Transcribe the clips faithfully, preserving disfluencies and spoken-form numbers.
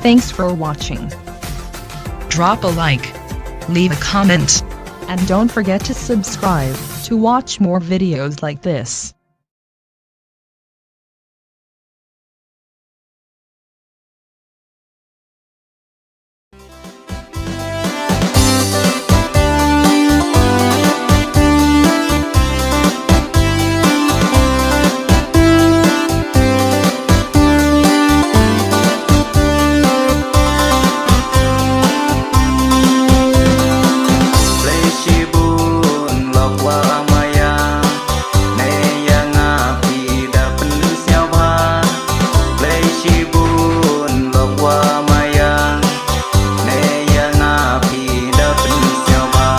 Thanks for watching. Drop a like. Leave a comment. And don't forget to subscribe to watch more videos like this. Blei shibun lok wa maya, ne ïa nga phi da pynsngewbha. Blei shibun lok wa maya, ne ïa nga phi da pynsngewbha.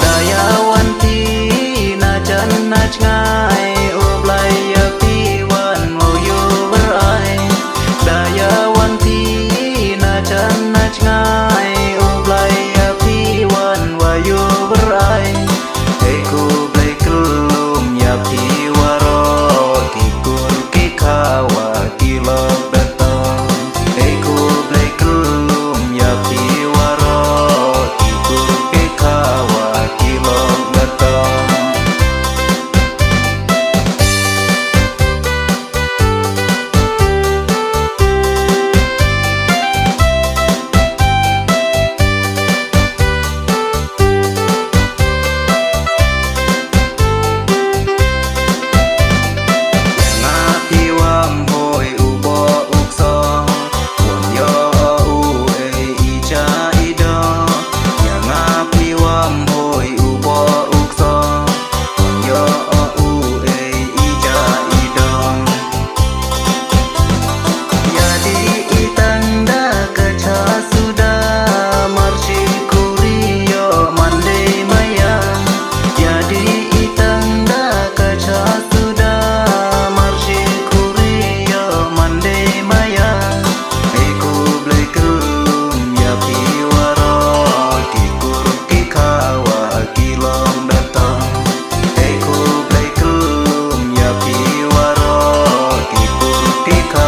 Da ïa wan phi na jan na jngai, U Blei ïa phi wan u ïoh berai. Da ïa wan phi na jan na jngai, U Blei ïa phi wan wa ïoh berai. Ei ko Blei kyllum ïa phi waroh, ki kur ki khawa ki lok da tong. Ei ko Blei kyllum ïa phi waroh, ki kur ki khawa ki lok da tong. Nga phi wam hoi u boh u kso, wam ïoh u ei i ja i do. Ïa nga phi wam hoi u boh u kso, wam ïoh u ei i ja i do. Ïa dei i tang da ka cha suda, mar shi khuri ïoh man dei maya. Ïa dei i tang da ka cha suda, mar shi khuri ïoh man dei maya. Ei ko Blei kyllum ïa phi waroh, ki kur ki khawa ki lok da tong. Ei ko Blei kyllum ïa phi waroh, ki kur ki khawa